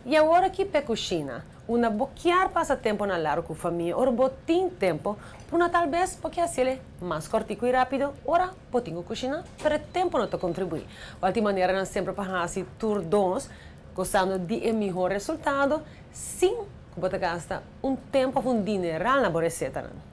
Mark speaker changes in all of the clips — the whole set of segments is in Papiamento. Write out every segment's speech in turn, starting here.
Speaker 1: Y awor aki p'e cushina, unda bo kier pasa temponan largo cu famia ora bo tin tempo, puna tal bes bo kier haciele mas cortico y rapido ora bo tin cu cushina, pero e tempo no ta contribui. Wal tin maneranan semper pa haci tur dos gozando di e mihor resultado sin cu bo ta gasta un tempo of un dineral na bo recetanan.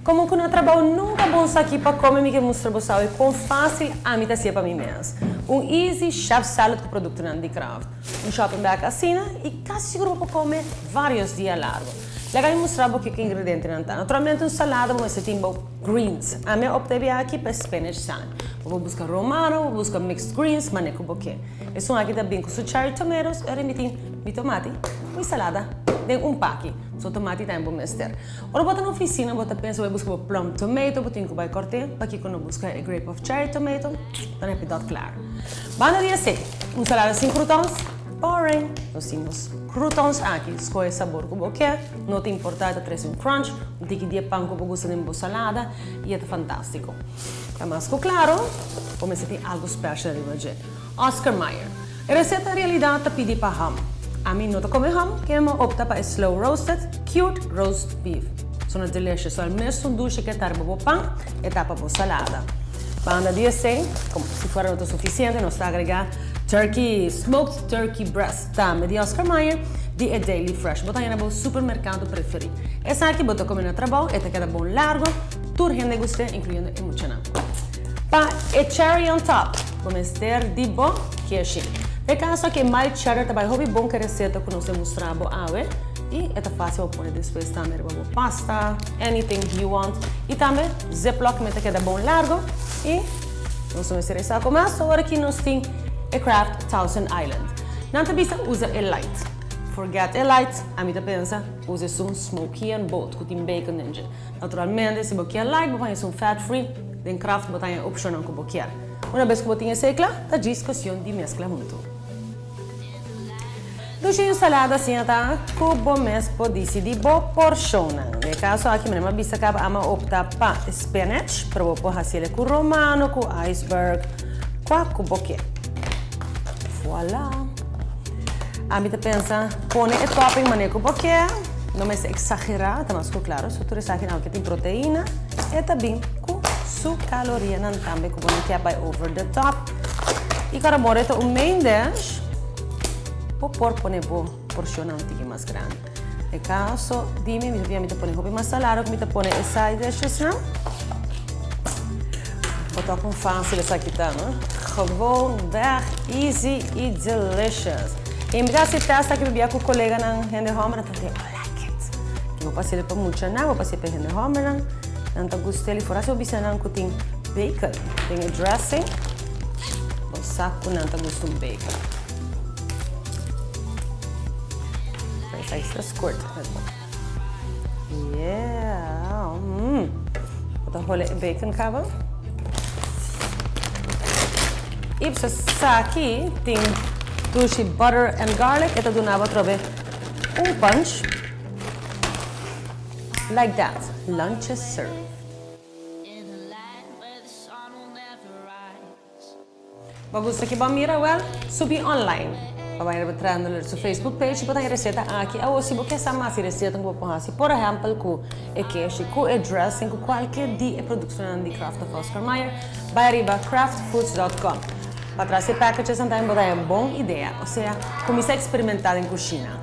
Speaker 1: Como cu na trabao nunca bon sa ki pa come mi ke mustra bo sawe con facil ami ta hacié pa mi mes. Un easy chef salad cu productonan di Kraft. Un shopping bag asina y casi sigur bo por come varios dia largo. Laga mi mustra bo kico ingredientenan ta. Naturalmente un salada bo mester tin bo greens. Ami a opta e bia aki pa e spinach salad. Bo por busca romano, bo por busca mixed greens, mane cu bo ke. Esun aki ta bin cu su cherry tomatoes y ora mi tin mi tomati, mi salada den un paki. So tomati tambe bo mester. Ora bo ta na oficina bo ta pensa bo a busca bo plum tomato, bo tin cu bay corte, pakico no busca e grape of cherry tomato? Ta na pidot clar. Banda di esey, un salada sin croutons? Boring! Nos tin nos croutons aki, scoge e sabor cu bo ke, no ta importa, e ta trece un crunch, un tiki di e pan cu bo gusta den bo salada y e ta fantastico. Ta mas cu claro, bo mester tin algo special riba dje. Oscar Mayer. E receta en realidad ta pidi pa ham. Ami no ta come ham, ke mi opta pa e slow roasted, cured roast beef. Sona delicious, so al mesun dushi ke ta riba bo pan, e ta pa bo salada. Banda di esey, como si fuera no ta suficiente, nos ta agrega turkey, smoked turkey breast tambe di Oscar Mayer, di e Daily Fresh. Bo ta haña na bo supermercado preferi. Esaki bo ta come na trabou, e ta keda bon largo, tur hende gust'e, incluyendo e muchanan. Pa e cherry on top, bo mester di bo keshi. Den kaso aki e mild cheddar ta bai hopi bon ku e reseta ku nos a mustra bo awe i e ta fasil pa pone despues tambe riba bo pasta, anything you want. I tambe ziplock mi ta keda bon largo i nos no mester resa ku mas. Awor aki nos tin e Kraft Thousand Island. Nan ta bisa usa e light. Forget e light, ami ta pensa usa esun smoky and bold ku tin bacon den dje. Naturalmente si bo kier light bo por haña esun fat free, den Kraft bo ta haña e opshonnan ku bo kier. Una bes ku bo tin esei kla, ta djis kuestion di meskla huntu. Dushi ensalada asina ta ku bo mes por disidí bo porshonnan. Den e kaso aki mi a bisa kaba ama opta pa spinach, pero bo por hasiel ku romano, ku iceberg, kua ku bo kier. Voila! Ami ta pensa pone e topping manera ku bo kier, no mester eksagerá, ta mas ku klaro, so tur esakinan ku tin proteina e ta bin ku su kalorianan tambe ku bo no kier bai over the top. I kora bo ta un main dish, bo por pone bo porshonnan un tiki mas grandi. E kaso di mi, mi ta pone hopi mas salado ku mi ta pone e side dishesnan. Bo ta kon fácil esaki ta, no? Gewoon weg, easy i delicious. I mi ta hasi test aki bibia ku koleganan hende hòmber, nan ta di, I like it. Ki bo por hasiel pa muchanan, bo por hasiel pa e hende hòmbernan. Nan ta gust'el i foral si bo bisa nan ku tin bacon den e dressing, bo sa ku nan ta gusta un bacon. Esaki ta squirt. Yeah. Mm. Bo ta hole e bacon kaba. I bo sa aki tin dushi butter and garlic. E ta duna bo atrobe un punch. Like that. Lunch is served. Bo gusta ki bo a mira? Well, subi online pa bai riba Trendler su Facebook page i bo ta haña reseta aki. Awor si bo ke sa mas di reseta ku bo por hasi, por ehèmpel ku e keshi, ku e dressing, ku kualke di e produktonan di Kraft òf Oscar Mayer, bai riba kraftfoods dòt com. Patras e packages nan tambe bo ta haña bon idea, osea kuminsá eksperimentá den kushina.